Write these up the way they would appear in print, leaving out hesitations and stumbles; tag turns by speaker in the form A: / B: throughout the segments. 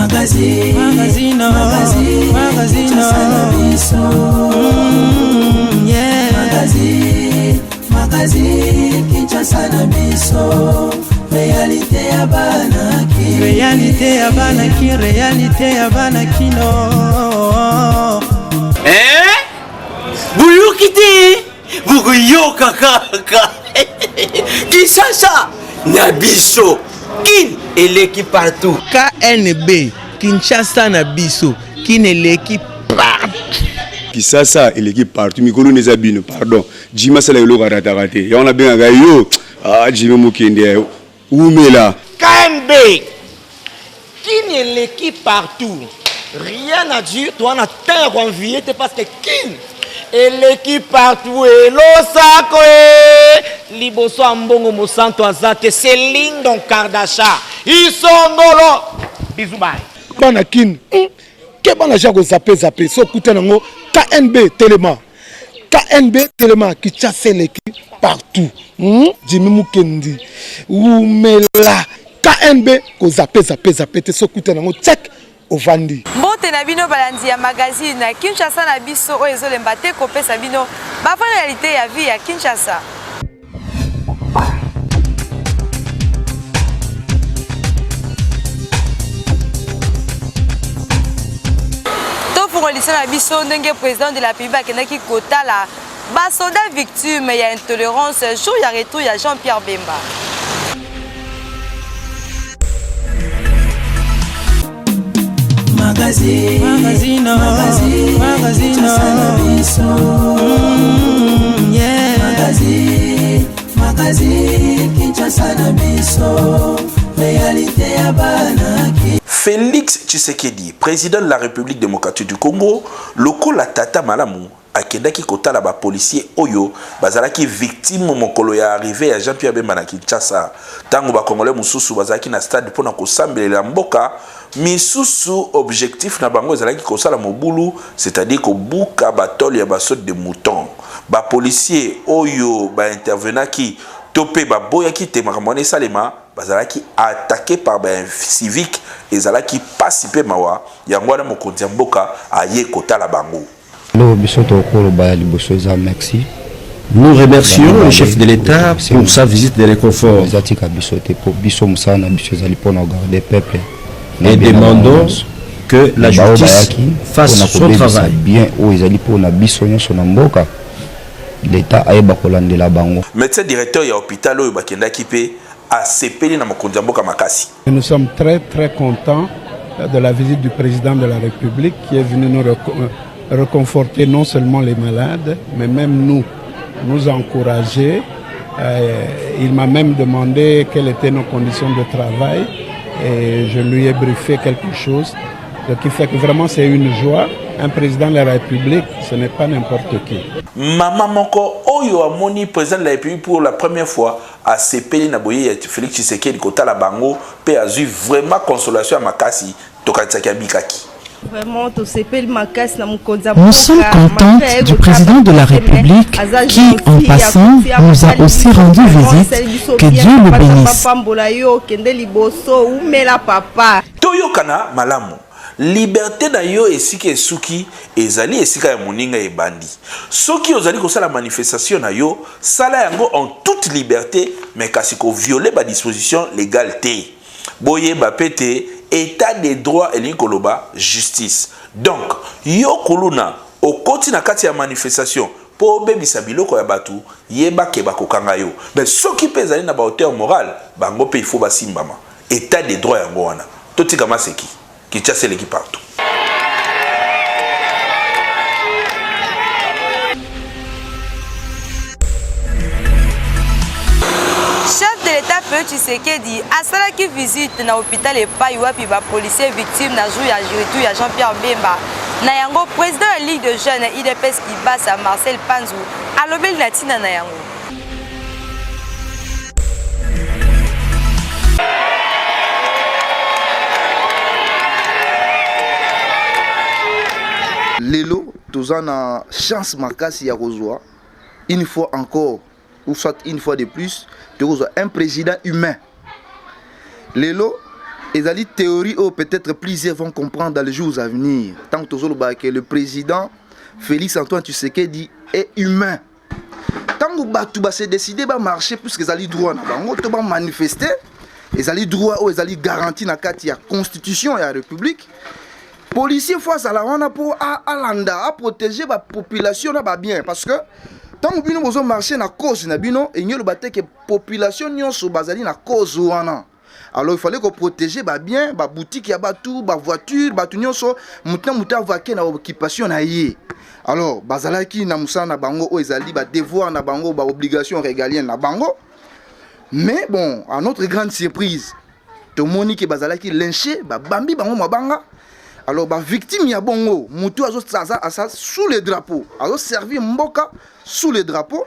A: Magazine, magazine, magazine, magazine na biso. Yeah. Magazine, magazine, Kinshasa na biso. Réalité ya bana ki. Réalité ya bana ki, réalité ya bana kino.
B: Eh? Boyoki te? Bokoyoka kaka. Kinshasa na biso. Kin eleki partout.
C: KNB Kinshasa na biso. Kin eleki partout.
D: Kisasa eleki partout mikolo neza bino pardon Jimmy asala eloko arataka te yango nabengaka yo ah Jimmy Mokende wumela.
E: KNB Kin eleki partout rien à dire toa na temps ya ko envier te parce que Kin eleki partout elosako e liboso ya mbongo mosantu aza te c'est Lindon Kardasha isongolo bisous bye.
F: Bana kin hum keba na ja ko zappe zappe so okuta nango KNB telema KNB telema Kinshasa eleki partout hum Jimmy Mukendi wumela KNB ko zappe zappe zappe te so okuta nango check ovandi.
G: Mbote na bino balandi ya magazine Kinshasa na biso oyo ezolemba te kopesa bino ba vraie realite ya vie ya Kinshasa. Tofungolisa na biso ndenge president de la République akendaki kotala ba soldats victimes ya intolerance jour ya retour ya Jean-Pierre Bemba.
A: Magazine, magazine, magazine, magazine, yeah. Magazine, magazine, Kinshasa na biso, réalité ya bana ki.
H: Felix Tshisekedi, president de la Republique democratique du Congo, lokola tata malamu, akendaki kotala ba policiers oyo bazalaki victime mokolo ya arrivee ya Jean-Pierre Bemba na Kinshasa. Tango ba Congolais mosusu bazalaki na stade mpo na kosambelela mboka, misusu objectif na bango ezalaki kosala mobulu, c'est-à-dire kobuka ba toles ya ba sautes de moutons. Ba policiers oyo ba intervenaki to mpe baboyaki te makambo wana esalema, bazalaki attaquer par ba civiques. Ezalaki pasi mpe mawa, yango wana mokonzi ya mboka aye kotala bango.
I: Eloko biso tokoki koloba ya liboso eza merci.
J: Nous remercions le chef de l'Etat pour sa visite de réconfort.
I: Eza tika biso te po biso mosala na biso ezali pona ko garder peuple.
J: Et demandons que la justice fasse son travail.
I: Bien oyo ezali pona biso nyonso na mboka, l'Etat ayeba kolandela bango.
H: Medecin directeur ya hopital oyo bakendaki mpe asepeli na mokonzi ya mboka makasi.
K: Nous sommes très très contents de la visite du président de la République qui est venu nous reconforter non seulement les malades, mais même nous, nous encourager. Il m'a même demandé quelles étaient nos conditions de travail et je lui ai briefé quelque chose. Ce qui fait que vraiment c'est une joie. Un président de la République, ce n'est pas n'importe qui.
H: Mama moko oyo amoni président de la République pour la première fois asepeli na boyei ya Felix Tshisekedi kotala bango pe azui vraiment consolation ya makasi, tokanisaki abikaki.
L: Vraiment tosepeli makasi na mokonzi ya
M: Nous sommes
L: mboka
M: contentes
L: malgré
M: du
L: kotala
M: président de la
L: te mais
M: République
L: aza
M: qui, en
L: gentil ya
M: passant,
L: kotia
M: nous a
L: mosali
M: aussi
L: biso
M: rendu
L: vraiment
M: visite.
L: esali biso
M: Que
L: bien
M: Dieu le
L: papa nzambe
M: bénisse.
L: apambola yo okende liboso umela papa.
H: Toyokana malamu. Liberte na yo esika esuki ezali esika ya moninga ebandi. Soki ozali kosala manifestation na yo, sala yango en toute liberte mais kasi ko violer ba dispositions legales te. Boyeba pe te etat de droit elingi koloba justice. Donc yo kuluna okoti na kati ya manifestation po obebisa biloko ya batu, yeba ke bakokanga yo. Mais soki pe ezali na ba auteurs morale, bango pe il faut basimbama. Etat de droit yango wana. Totika maseki. Kinshasa eleki partout.
G: Chef de l'État Félix Tshisekedi asalaki visite na hôpital epai wapi ba policiers victimes na jour ya retour ya Jean-Pierre Bemba. Na yango président ya Ligue de jeunes UDPS Kibasa Marcel Panzu alobeli na ntina na yango.
N: Lelo toza na chance makasi ya kozwa une fois encore ou soit une fois de plus tokozwa un président humain. Lelo Ezali théorie oyo peut-être plusieurs vont comprendre dans les jours à venir. Tant que tozoloba que le président Félix Antoine Tshisekedi est humain. Tango bato ba se décider ba marcher puisque ezali droit na bango to ba manifester, ezali droit oyo ezali garanti na kati ya constitution ya République. Policier faut azala wana po alanda, a protéger ba population na ba bien parce que tango bino bozo marcher na cause na bino, elingi eloba te que population nyonso bazali na cause wana. Alors il fallait ko protéger ba bien, ba boutique ya batu, ba voiture, batu nyonso, mutu na mutu avake na occupation na ye. Alors bazalaki na musala na bango oyo ezali ba devoir na bango, ba obligation régalienne na bango. Mais bon, à notre grande surprise, tomoni ke bazalaki lynché, ba bambi bango mabanga. Alors ba victime ya bongo, mutu azo aza, aza sous le drapeau, azo servir mboka sous le drapeau,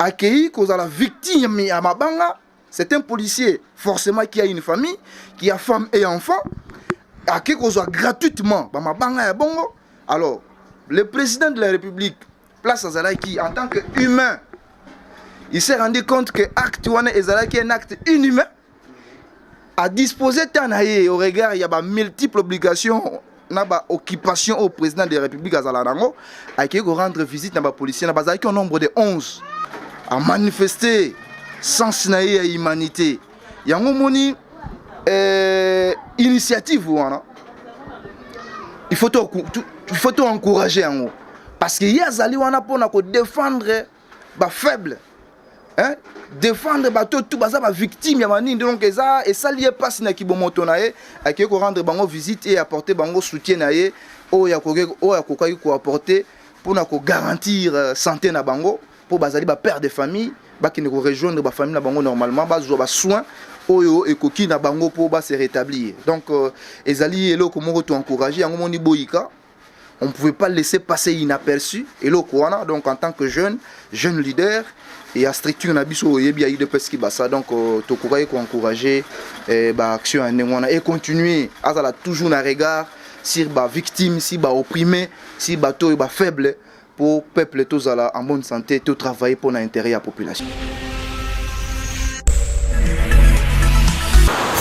N: akei kozala victime ya mabanga. C'est un policier forcément qui a une famille, qui a femme et enfant, akei kozwa gratuitement ba mabanga ya bongo. Alors le président de la République, place azalaki en tant que humain, il s'est rendu compte que acte wana ezalaki un acte inhumain. A disposer temps na ye au regard ya ba multiples obligations na ba occupation au président de la République azala nango, akei ko rendre visite na ba policiers na bazalaki au nombre de 11, a manifester sens na ye ya humanité. Yango moni initiative wana, il faut to, il faut to encourager yango parce que ye azali wana mpona ko défendre ba faible, hein? Défendre bato tout baza ba victime ya manini. Donc eza esali ye mpasi na kibomoto na ye, akei ko rendre bango visite et apporter bango soutien na ye oyo akokaki ko apporter mpona ko garantir santé na bango, mpo bazali ba père de famille, bakende ko rejoindre ba famille na bango normalement, bazwa ba soins oyo ekoki na bango mpo ba se rétablir. Donc ezali eloko moko to encourager yango. Moni boyika, on ne pouvait pas laisser passer inaperçu eloko wana. Donc en tant que jeune leader et à structure na biso oyebi ya UDPS Kibasa, donc tokokaki koencourager baaction ya ndenge wana et continuer azala toujours na regard sur bavictime, si baopprimé, si bato oyo bafaible, pour peuple tozala en bonne santé, to travailler pour l'intérêt ya population.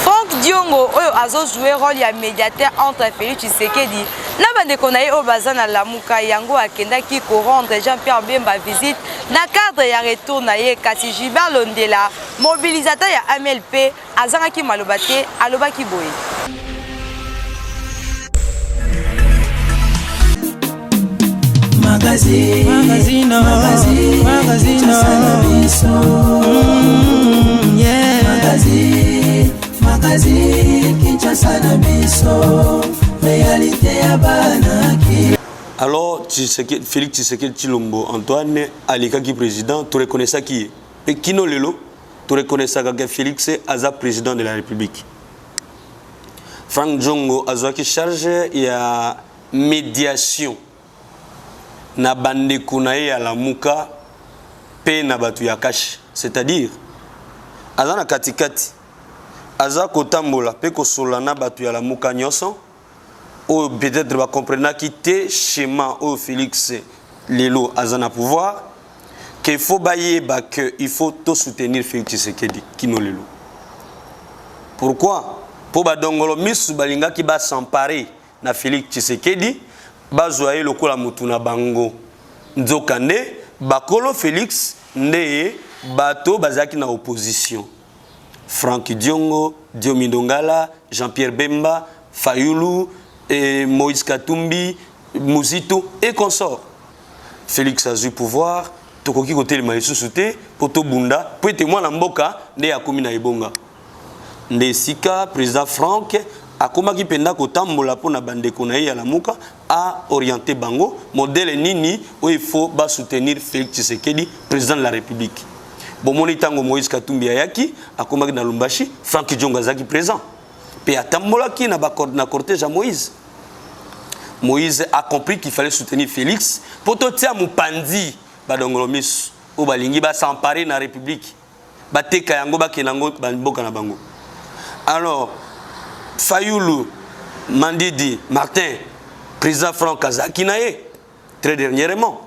G: Franck Diongo oyo azo jouer rôle ya médiateur entre Félix Tshisekedi na bandeko na ye oyo baza na Lamuka, yango akendaki korendre Jean-Pierre Bemba visite na cadre ya retour na ye. Kasi Gilbert Londela, mobilisateur ya AMLP, azangaki maloba te, alobaki boye.
A: Magazine, magazine, magazine, magazine, yeah. Magazine, magazine, Kinshasa na biso, réalité ya banaki.
B: Alors Tshisekedi, Félix Tshisekedi Tshilombo Antoine alekaki président, toreconnaissaki ye mpe kino lelo toreconnaissaka ke Félix aza président de la République. Frank Diongo azwaki charge ya médiation na bandeko na ye ya Lamuka mpe na bato ya Kashi, c'est-à-dire aza na katikati, aza kotambola mpe kosolola na bato ya Lamuka nyonso oyo peut-être bakomprenaki te schéma oyo Félix lelo aza na pouvoir, qu'il faut bayeba que il faut to soutenir Félix Tshisekedi kino lelo. Pourquoi? Mpo badongolo misu balingaki bas'emparer na Félix Tshisekedi, bazwa ye lokola motu na bango. Nzoka nde bakolo Félix nde bato bazalaki na opposition: Frank Diongo, Diomi Ndongala, Jean-Pierre Bemba, Fayulu et Moïse Katumbi, Muzito et consort. Félix azwi pouvoir, tokoki kotelema lisusu te mpo tobunda mpo ete mwana mboka nde akomi na ebonga. Nde esika président Frank akomaki mpenza kotambola mpo na bandeko na ye ya Lamuka, aorienter bango modèle nini oyo il faut basoutenir Félix Tshisekedi, président de la République. Bomoni ntango Moïse Katumbi ayaki, akomaki na Lubumbashi, Frank Diongo azalaki présent mpe atambolaki na cortège ya Moïse. Moïse a compris qu'il fallait soutenir Félix mpo totia mopanzi badongolo miso oyo balingi bas'emparer na République, bateka yango, bakende yango bamboka na bango. Alors Fayulu Mandidi Martin, président Frank azalaki na ye très dernièrement,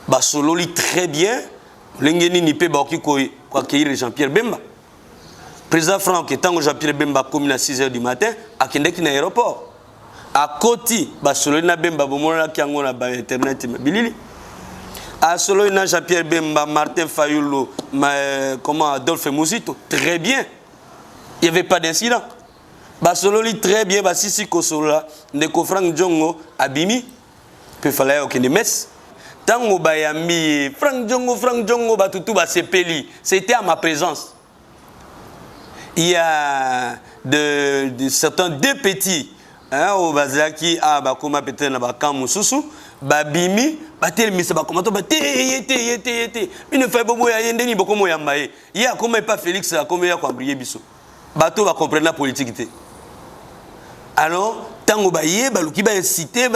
B: basololi très bien ndenge nini mpe bakoki koaccueillir Jean-Pierre Bemba. Président Franck, ntango Jean-Pierre Bemba akomi na 6 heures du matin, akendeki na aéroport. Akoti, basololi na Bemba, bomonaki yango na ba internet bilili. Asololi na Jean-Pierre Bemba, Martin Fayulu, ma, euh, comment Adolphe Muzito, très bien. Il n'y avait pas d'incident. Basololi très bien, basisi kosolola, ndeko Franck Diongo abimi, mpe fala ya okende messe. Ntango bayambi ye, Franck Diongo, Franck Diongo, bato tout basepeli. C'était à ma présence. Il y a de, de certains deux petits hein, oyo bazalaki awa bakoma peut-être na bakamp mosusu babimi batelemisa bakomato bate ye te ye te ye te bino fai boboya ye ndeni bokomoyamba ye ye akoma epa Félix akoma ya koambrie biso bato bacomprendre na politique te alors ntango baye baluki baincite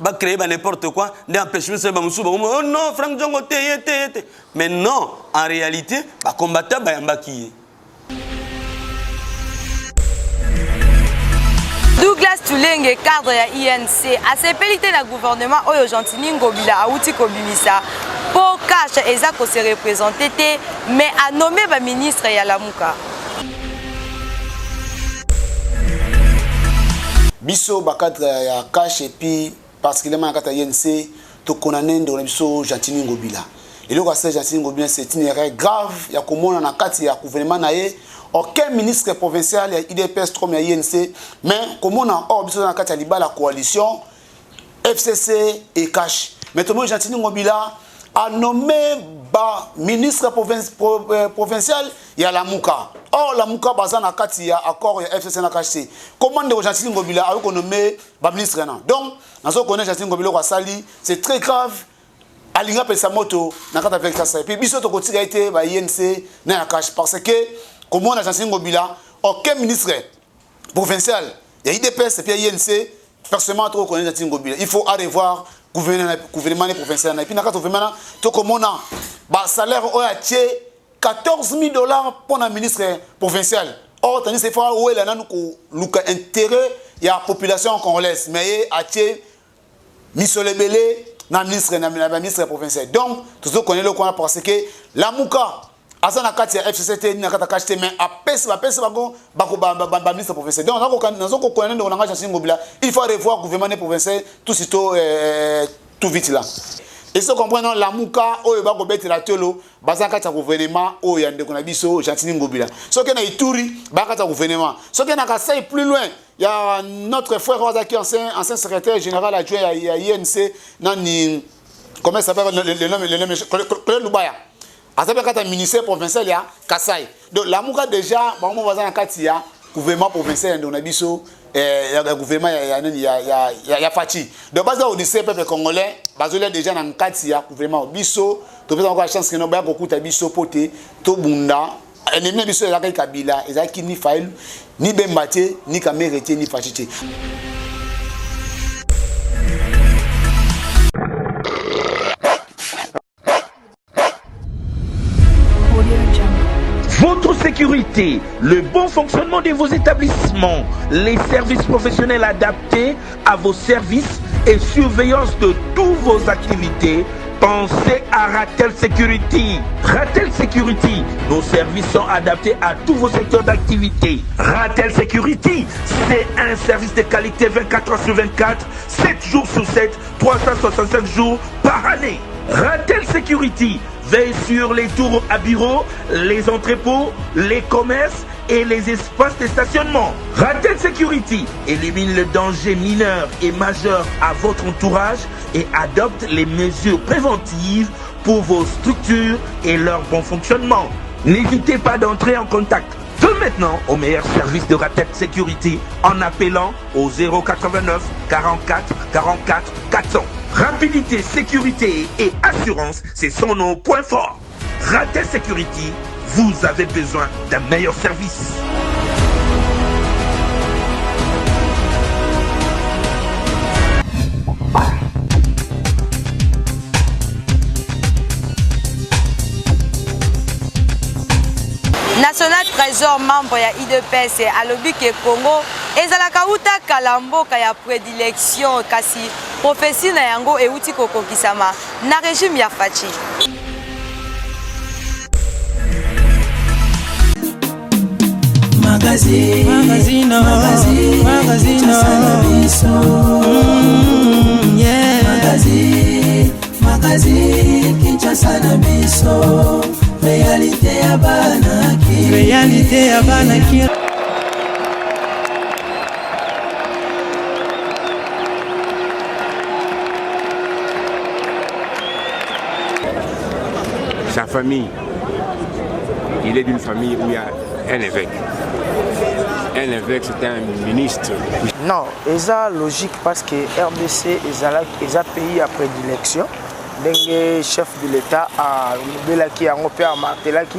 B: bacreye ba n'importe quoi nde empêche biso bamosusu bakoma oh non Franck Diongo te ye te ye te mais non en réalité bacombatant bayambaki ye.
G: Douglas Tulenge, cadre ya INC, asepeli te na gouvernement oyo Gentiny Ngobila awuti kobimisa po cash eza ko se représenter te mais a nommé ba ministre ya Lamuka.
M: Biso ba cadre ya cash et puis particulièrement na kati ya INC tokonane ndeko na biso Gentiny Ngobila. Eloko asali Gentiny Ngobila c'est une erreur grave ya komona na kati ya gouvernement na ye aucun ministre provincial ya UDPS comme ya INC mais komona or biso na kati ya libala coalition FCC et cash. Mais tomoni Gentiny Ngobila a nommé ba ministre pro, euh, provincial ya Lamuka. Or Lamuka baza na kati ya accord ya FCC na KC. Comment ndeko Gentiny Ngobila ayo ko nommer ba ministre na. Donc nazo connaître Gentiny Ngobila ko asali, c'est très grave. Alinga pesa moto na kati ya Kinshasa. Et puis biso tokotika ete ba INC na ya cash parce que komona Gentiny Ngobila aucun ministre provincial ya UDPS et puis ya INC personnellement trop connaître Gentiny Ngobila. Il faut aller voir gouvernement gouvernement provincial et puis na kati gouvernement tokomona ba salaire oyo atie 14 000 dollars pour un ministre provincial. Or tandis que faut wela nanu koluka intérêt ya population congolaise mais ye atie misolo ebele na ministre na ministre provincial. Donc tozo connaître le coin parce que Lamuka aza na kati ya FCC te ni na kati ya CACH te mais apesi bapesi bango bako ba, ba, ba, ba ministre provincial. Donc nazo kokona ndeko na ngai Gentiny Ngobila, il faut revoir gouvernement provincial tout sitôt euh, tout vite là. Et ce comprendre non Lamuka oyo bakobetela tolo baza kati ya gouvernement oyo ya ndeko na biso Gentiny Ngobila. Soki na Ituri ba kati ya gouvernement. Soki na Kasai plus loin ya notre frère oyo azalaki ancien ancien secrétaire général adjoint ya, ya INC nani comment ça s'appelle le, le, nom le nom Claude Lubaya. Aza pe kati ya ministère provincial ya Kasai. Donc Lamuka déjà bango baza na kati ya gouvernement provincial ya ndeko na biso eh, ya gouvernement ya ya nani ya ya ya, ya Fatshi. Donc baza au lycée peuple congolais bazolia déjà na kati ya gouvernement biso topesa bango chance que no baya kokuta biso pote tobunda ennemi na biso ezalaki Kabila, ezalaki ni Fayulu ni Bemba te ni Kamerhe te ni Fatshi te.
H: Votre sécurité, le bon fonctionnement de vos établissements, les services professionnels adaptés à vos services et surveillance de toutes vos activités, pensez à Ratel Security. Ratel Security, nos services sont adaptés à tous vos secteurs d'activité. Ratel Security, c'est un service de qualité 24 heures sur 24, 7 jours sur 7, 365 jours par année. Ratel Security veille sur les tours à bureaux, les entrepôts, les commerces et les espaces de stationnement. Ratel Security élimine le danger mineur et majeur à votre entourage et adopte les mesures préventives pour vos structures et leur bon fonctionnement. N'hésitez pas d'entrer en contact dès maintenant au meilleur service de Ratel Security en appelant au 089 44 44 400. Rapidité, sécurité et assurance, ce sont nos points forts. Ratel Security, vous avez besoin d'un meilleur service.
G: National Trésor membre ya UDPS alobi ke Congo ezalaka uta kala mboka ya prédilection kasi prophétie na yango euti kokokisama na régime ya Fatshi.
A: Magazine, magazine, magazine, magazine, Kinshasa na biso. Yeah. Magazine, magazine, Kinshasa na biso. Réalité ya bana Kin. Réalité ya bana Kin.
O: Sa famille, il est d'une famille où il y a un évêque. Un évêque, c'est un ministre.
P: Non, eza logique parce que RDC eza pays ya prédilection. Ndenge chef de l'État alobelaki yango mpe amartelaki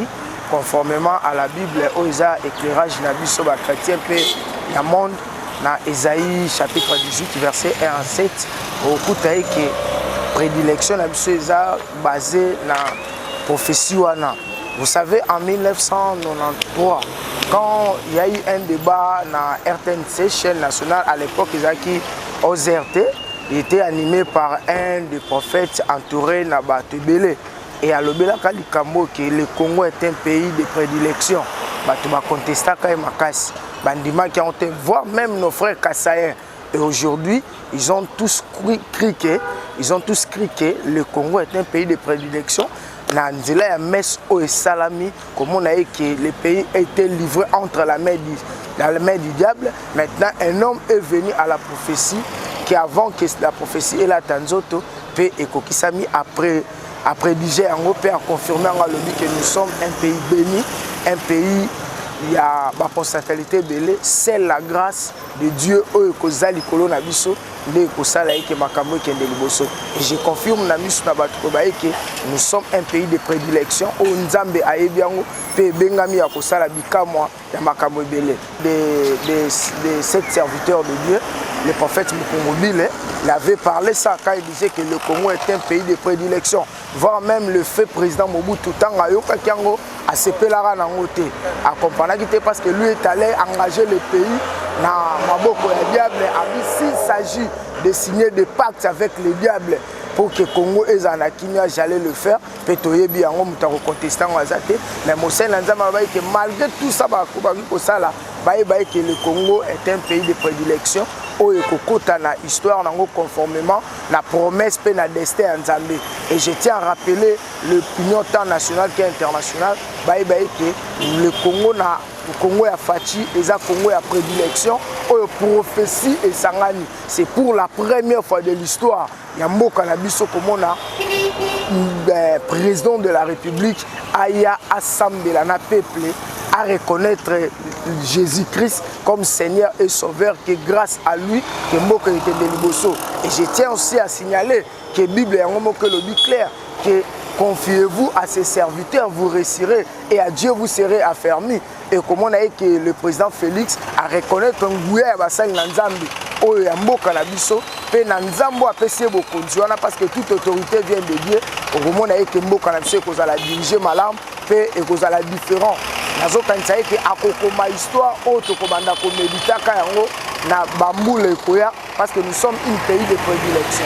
P: conformément à la Bible oyo eza éclairage na biso ba chrétien mpe ya monde na Esaïe chapitre 18 verset 1 à 7 okokuta ye ke prédilection na biso eza basé na prophétie wana. Vous savez, en 1993, quand il y a eu un débat na RTNC, chaîne nationale, à l'époque, ezalaki OZRT, il était animé par un des prophètes entouré na bato ebele. Et alobelaka likambo que le Congo est un pays de prédilection. Bato bacontestaka ye makasi, bandimaki yango te, voire même nos frères kasaïens. Et aujourd'hui, ils ont tous crié, ils ont tous crié que le Congo est un pays de prédilection. Na nzela ya messe oyo esalami, komona ye que le pays a été livré entre la main du, dans la main du diable. Maintenant, un homme est venu à la prophétie qui avant que la prophétie elata nzoto pe ekokisami après aprédigé yango pe aconfirmé yango, alobi que nous sommes un pays béni, un pays ya bapostalité ebele. C'est la grâce de Dieu oyo ekoza likolo na biso nde ekosala eke makambo ekende liboso. Et je confirme na miso na bato koyeba eke nous sommes un pays de prédilection oyo Nzambe ayebi yango mpe ebengami ya kosala bikamwa ya makambo ebele. De sept serviteurs de Dieu, le prophète Mukungubile, il avait parlé ça quand il disait que le Congo est un pays de prédilection, voire même le fait président Mobutu ntango ayokaki yango asepelaka nango te, akomprenaki te parce que lui est allé engager le pays na maboko ya diable. Abi s'il s'agit de signer des pactes avec le diable pour que Congo ezala na kimia, j'allais le faire. Mpe toyebi yango, moto akoconteste yango aza te. Mais mosali na Nzambe alobaki ke malgré tout ça bakoki kosala, bayeba ye ke le Congo est un pays de prédilection oyo ekokota na histoire nango conformément na promesse mpe na destin ya Nzambe. Et je tiens à rappeler l'opinion tant nationale qu'internationale, bayeba ye ke le Congo na Congo ya Fatshi eza Congo ya prédilection oyo prophétie esangani. C'est pour la première fois de l'histoire ya mboka na biso komona président de la République aya asambela na peuple, à reconnaître Jésus-Christ comme Seigneur et Sauveur, que grâce à lui que mboka ekende liboso. Et je tiens aussi à signaler que Bible yango moko elobi clair que confiez-vous à ses serviteurs, vous réussirez, et à Dieu vous serez affermis. Et comment on a que le président Félix a reconnaître nguya ya basali na Nzambe oyo ya mboka na biso mpe na Nzambe apesi ye bokonzi wana, parce que toute autorité vient de Dieu. Okomona ye ke mboka na biso ekozala dirige malamu mpe ekozala différent. Nazokanisa ye ke akokoma histoire oyo tokobanda komeditaka yango na bambula ekoya, parce que nous sommes une pays de prédilection.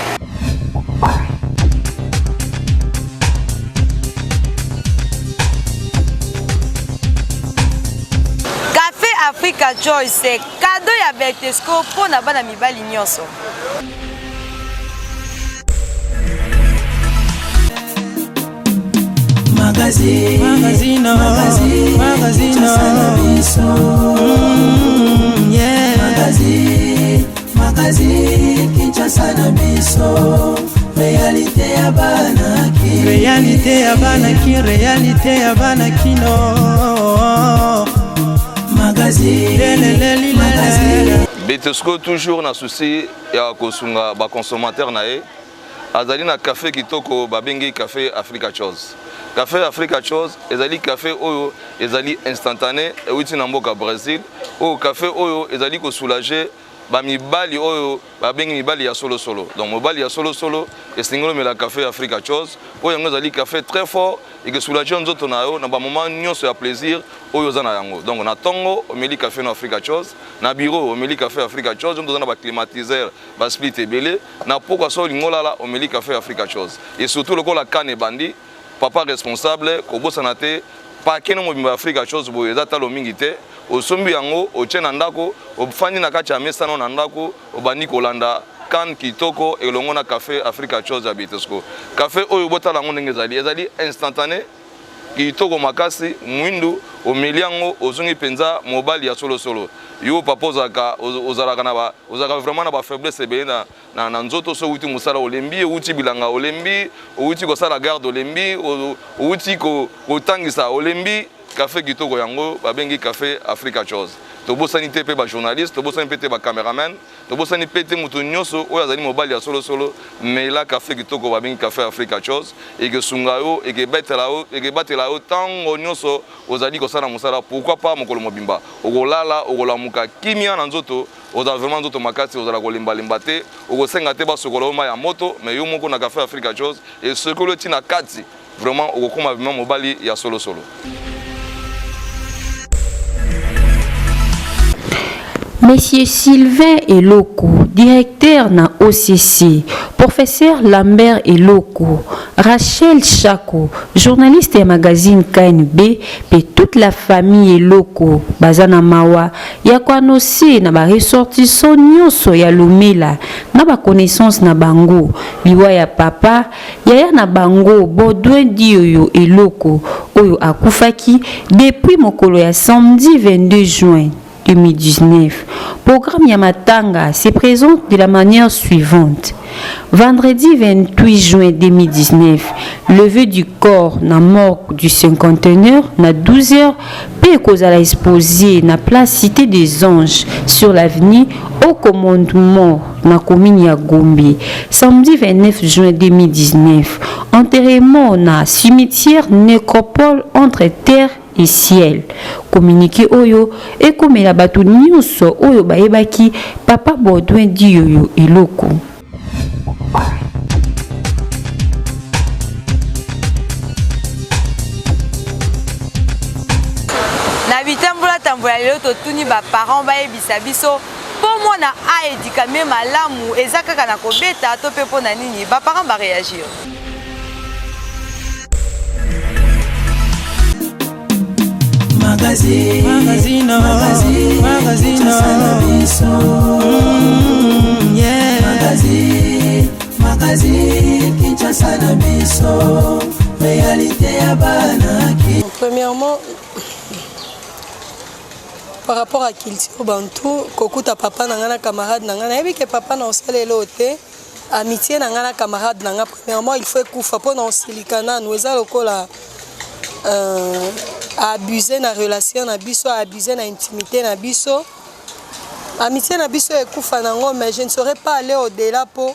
G: Café Africa Choice, cadeau ya Betesco mpo na bana mibali nyonso.
A: Magazine, magazine, magazine, magazine, yeah. Magazine, magazine, Kinshasa na biso. Réalité ya bana Kin. Réalité ya bana Kin, réalité ya bana Kino. Magazine, magazine.
Q: Betesco toujours na souci ya kosunga ba consommateur na ye. Azali na café kitoko babengi café Africa Chose. Café Africa Chose ezali café oyo ezali instantané euti na mboka Brésil. Oyo café oyo ezali kosoulager ba mibali oyo babengi mibali ya solosolo. Donc mobali ya solosolo esengeli omela café Africa Chose oyo yango ezali café très fort ekosoulager nzoto na yo na ba moment nyonso ya plaisir oyo oza na yango. Donc na tongo omeli café na Africa Chose, na bureau omeli café Africa Chose, toza na ba climatiseur ba split ebele, na pokwa so olingi olala omeli café Africa Chose. Et surtout lokola kane ebandi, papa responsable kobosana te paquet no mobimba Africa Chose boye eza talo mingi te. Osombi yango, otie na ndako, ofandi na kati ya mesa na yo na ndako, obandi kolanda can kitoko elongo na cafe Africa Chose ya Bitesco. Cafe oyo botala yango ndenge ezali, ezali instantané, kitoko makasi, mwindu, omeli yango ozongi mpenza mobali ya solosolo. Yo papa ozalaka ozalaka na ba ozalaka vraiment na ba faiblesse ebele na na, na nzoto so owuti mosala olembi, owuti bilanga olembi, owuti kosala garde olembi, owuti kotangisa olembi. Cafe kitoko yango babengi Cafe Africa Chose. Tobosani te mpe ba journaliste, tobosani mpe te ba cameraman, tobosani mpe te moto nyonso oyo azali mobali ya solosolo. Mela cafe kitoko babengi Cafe Africa Chose, ekesunga yo, ekebetela yo, ekebatela yo ntango nyonso ozali kosala mosala. Pourquoi pas mokolo mobimba okolala, okolamuka kimia na nzoto, ozala vraiment nzoto makasi, ozala kolembalemba te, okosenga te basokola yo mai ya moto, mais yo moko na Cafe Africa Chose esokoli yo ti na kati. Vraiment okokoma vraiment mobali ya solo solo.
R: Monsieur Sylvain Eloko, directeur na OCC, professeur Lambert Eloko, Rachel Chako, journaliste ya magazine KNB, pe toute la famille Eloko baza na mawa ya ko annoncer na ba ressortissants nionso ya Lomela na ba connaissances na bango liwa ya papa Yaya na bango Baudouin Diyoyo Eloko oyo akufaki depuis mokolo ya samedi 22 juin 2019. Programme ya matanga se presente de la manière suivante. Vendredi 28 juin 2019, levée du corps na morgue du cinquantenaire na 12 heures mpe ekozala exposé na place Cité des Anges sur l'avenue au commandement na commune ya Gombe samedi 29 juin 2019 enterrement na cimetière necropole entre terre et ciel communiqué oyo ekomela bato nyonso oyo bayebaki papa Baudouin Diyoyo Eloko.
G: Na bitambola tambola lelo totuni ba parents bayebisa biso mpo mwana a edikame malamu eza kaka na kobeta to mpe mpo na nini ba parents ba reagir.
A: Magazine, magazine, magazine, magazine, yeah. Magazine, magazine, Kinshasa na biso, réalité ya bana ki.
S: Premièrement, par rapport à culture bantu, kokuta papa na nga na camarade na nga, nayebi ke papa na osala eloko te. Amitie na nga na camarade na nga premièrement il faut ekufa mpo na osilika nanu eza lokola euh, abuse na relation na biso abuse na intimité na biso amitie na biso ekufa nango mais je ne saurais pas aller au delà mpo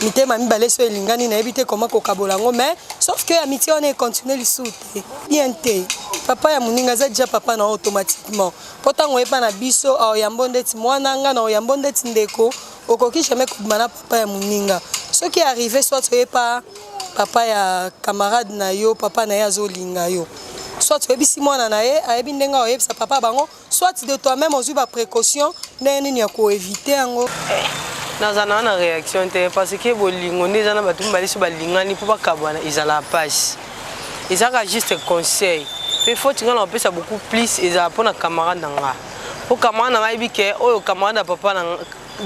S: mitema mibale so elingani nayebi te comment kokabola yango mais sauf que amitie wana econtinue lisusu te bien te papa ya moninga aza deja papa na automatiquement mpo ntango oyepa na biso aoyambo ndeti mwana nga na oyambo ndeti ndeko Okoki jamais kobima na papa ya muninga. Soki arrive soit oye pa papa ya camarade na yo, papa na ye azolinga yo. Soit oyebisi mwana na ye, ayebi ndenge akoyebisa papa bango, soit de toi même ozwi ba précaution ndenge nini ya ko éviter yango.
T: Eh, naza na na réaction te parce que bolingo nde eza na bato mibale so balingani mpo bakabwana ezalaka mpasi ezalaka juste conseil mpe foti ngai na kopesa beaucoup plus ezala mpo na camarade na ngai mpo camarade na ngai ayebi ke oyo camarade ya papa na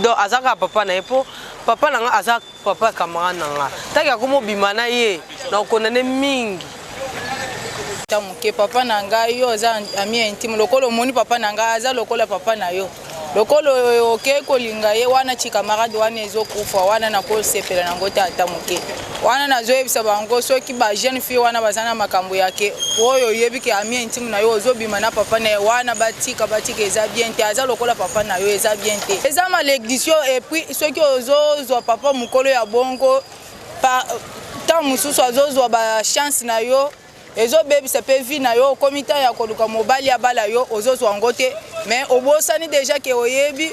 T: donc aza kaka papa na ye mpo papa na ngai aza papa ya camarade na ngai ntango akoma obima na ye na kokondane mingi
U: ta moke papa na ngai yo oza ami intime lokola omoni papa na ngai aza lokola papa na yo lokola okei kolinga ye wana ci camarade wana ezokufa wana nakosepela nango te ata moke wana nazoyebisa bango soki ba jeune fille wana baza na makambo ya ke oyo oyebi ke ami intime na yo ozobima na papa na ye wana batika batika eza bien te aza lokola papa na yo eza bien te eza malédiction epuis soki ozozwa papa mokolo ya bongo ntango mosusu azozwa bachance na yo ezobebisa mpe vie na yo okomi ntango ya koluka mobali abala yo ozozwa yango te mais obosani deja ke oyebi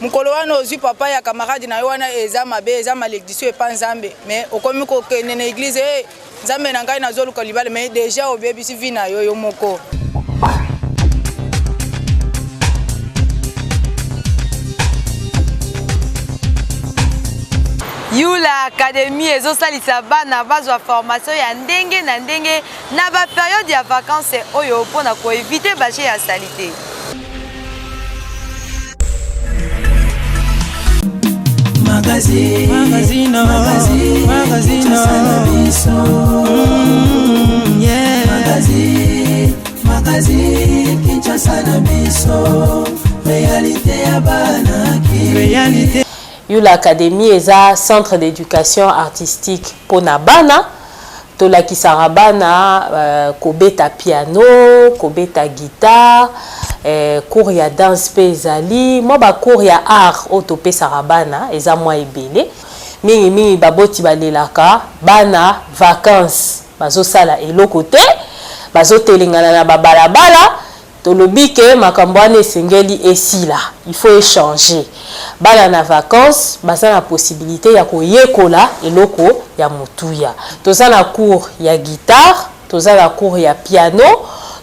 U: mokolo wana ozwi papa ya camarade na yo wana eza mabe eza malédiction epa nzambe mais okomi kokende na eglise hey, nzambe na ngai nazoluka libala mais deja obebisi vie na yo yo moko.
G: Yula Academy ezosalisa bana bazwa formation ya ndenge na ndenge na ba periode ya vacances oyo mpo na koevite baje ya salite.
A: Magazine, magazine, magazine, magazine, yeah. Magazine, magazine, Kinshasa na biso, réalité ya bana ki. Réalité.
T: Yula Academy eza centre d'education artistique pona bana. Tolakisaka bana euh, kobeta piano, kobeta guitare, eh, cours ya danse pe ezali, mwa ba cours ya art oyo topesaka bana eza mwa ebele. Mingi mingi baboti balelaka bana vacances bazosala eloko te, bazotelengana na babalabala. Tolobi ke makambo wana esengeli esila, il faut echanger. Bana na vacances baza na possibilite ya koyekola eloko ya motuya. Toza na cours ya guitare, toza na cours ya piano,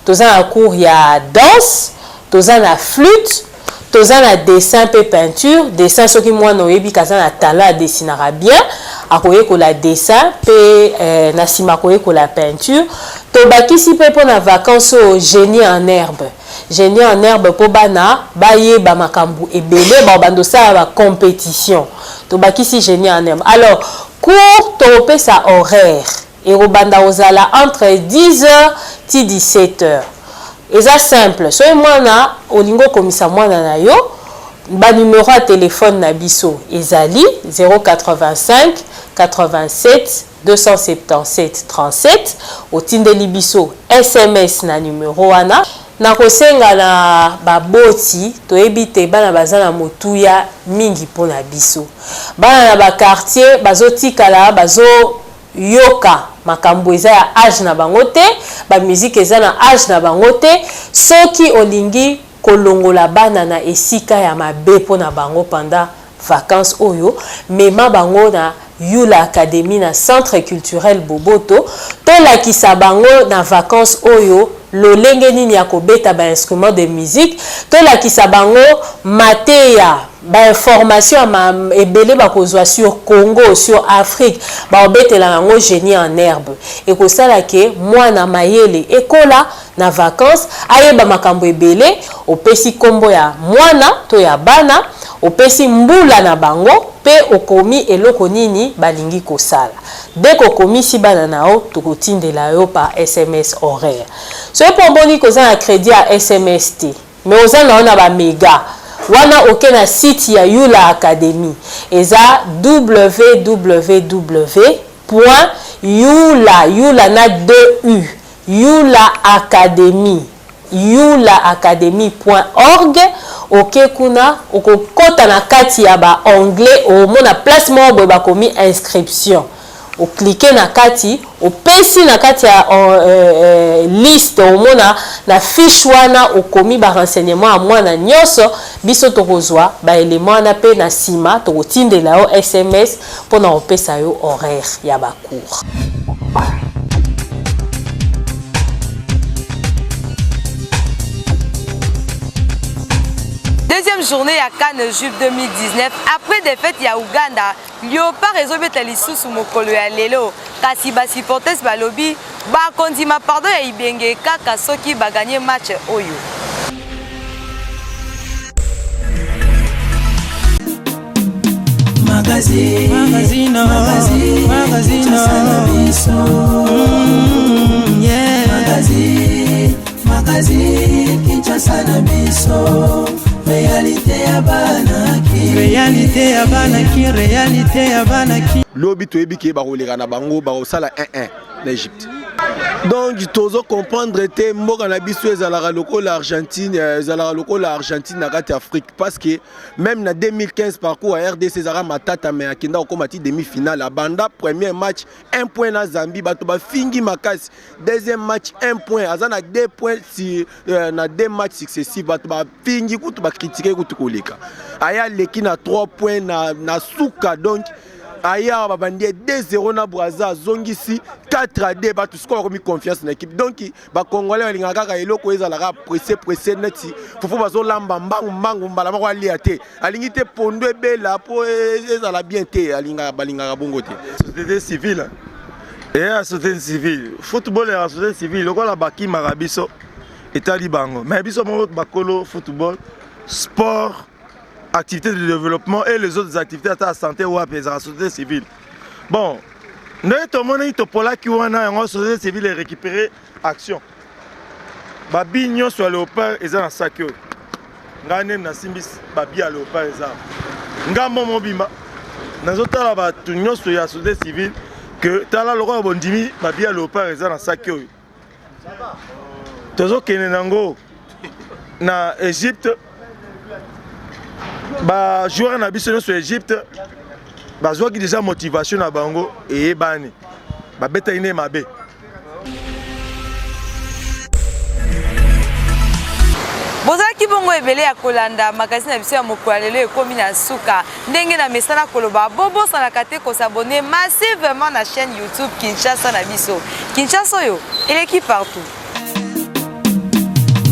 T: toza na cours ya danse, toza na flute, toza na dessin mpe peinture. Dessin soki mwana oyebi ke aza na talent adesinaka bien, akoyekola dessin mpe eh, na nsima akoyekola peinture. Tobakisi mpe mpo na vacances oyo genie en herbe. Genie en herbe mpo bana bayeba makambo ebele, bakobanda osala ba competition. Tobakisi genie en herbe. Alors cours tokopesa horaire ekobanda kozala entre 10 heures ti 17 heures. Eza simple, soki mwana olingi okomisa mwana na yo, ba numero ya telephone na biso ezali 085 87 277 37, otindeli biso sms na numero wana. Nakosenga na baboti, toyebi te bana baza na motuya mingi mpo na biso. Bana na ba quartier bazotikala bazo yoka makambo eza ya age na bango te, ba musique eza na age na bango te. Soki olingi kolongola bana na esika ya mabe mpo na bango pendant vacances oyo, mema bango na Yula Academy na Centre Culturel Boboto, tolakisa bango na vacances oyo lolenge nini ya kobeta ba instruments de musique, tolakisa bango mateya, ba informations ya ma ebele bakozwa sur Congo, sur Afrique, bakobetela yango genie en herbe. Ekosala ke mwana mayele ekola na vacances, ayeba makambo ebele. Opesi kombo ya mwana to ya bana, opesi mbula na bango pe okomi eloko nini balingi kosala. Dès qu'okomisi bana na yo, tokotindela yo par sms horaire. Soki pe omoni ke oza na credit ya sms te, mais oza na yo na ba mega, wana oke na site ya Yula Academy, eza www point yula, yula na deux u, Yula Academy, yulaacademy point org, oke kuna okokota na kati ya ba onglet, okomona place moko boye bakomi inscription, o cliquer na kati, opesi na kati ya liste, omona na fiche wana okomi ba renseignement ya mwana nyonso. Biso tokozwa ba element wana pe na sima tokotindela yo sms pona kopesa yo horaire ya ba cours.
G: Deuxième journée ya CAN Jupe 2019 après défaite ya Ouganda, Leopard ezobeta lisusu mokolo ya lelo, kasi ba supporters balobi bakondima pardon ya Ibenge kaka soki ba gagner match oyo.
A: Magazine, magazine, magazine, magazine, yeah. Magazine, magazine, Kinshasa na biso, réalité ya bana ki, réalité ya bana ki, réalité ya bana ki.
C: Lobi toyebi ke bakoleka na bango, bakosala 1-1 na Egypte. Donc tozo comprendre te, mboka na biso ezalaka lokola Argentine, ezalaka lokola Argentine na kati ya Afrique, parce que même na 2015 parcours ya RDC ezalaka matata, mais akenda kokoma ti demi-finale. Abanda premier match 1 point na Zambie, bato bafingi makasi. Deuxième match 1 point, aza na 2 points si, na 2 matchs successifs, bato bafingi kutu, bakritike kutu koleka. Aya aleki na 3 points na suka, donc Aye awa babandi ye 2-0 na Brazza, azongisi 4-2. Bato sikoyo bakomi confiance na équipe. Donc bacongolais balingaka kaka eloko ezalaka pressé pressé, neti fufu bazolamba mbangu mbangu, mbala moko alia te. Alingi te pondu ebela mpo ezala bien te, alingaka, balingaka bongo te.
D: Société civile eya société civile, football ya société civile lokola bakimaka biso, etali bango. Mais biso moko bakolo football, sport, activité de développement et les autres activités, ata ya santé, wapi ezalaka société civile. Bon, ndenge tomonaki topolaki wana, yango société civile erécupéré action. Babi nyonso ya Léopard eza na saki oyo ngai nde nasimbi. Babi ya Léopard eza ngambo mobimba. Nazotala bato nyonso ya société civile ke tala lokola bondimi, babi ya Léopard eza na saki oyo, tozokende nango na Égypte. Bajoueur na biso nyonso ya Égypte bazwaki déjà motivation na bango, eyebani, babetaki nde mabe.
G: Bozalaki bongo ebele ya kolanda magazine na biso ya mokolo ya lelo. Ekomi na suka. Ndenge na mesana koloba, bobosanaka te kos'abonner massivement na chaîne YouTube Kinshasa na biso. Kinshasa oyo eleki partout.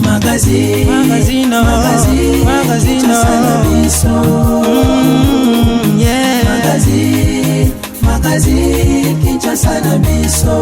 A: Magazine, magazine, magazine, magazine, yeah. Magazine, magazine, Kinshasa na biso.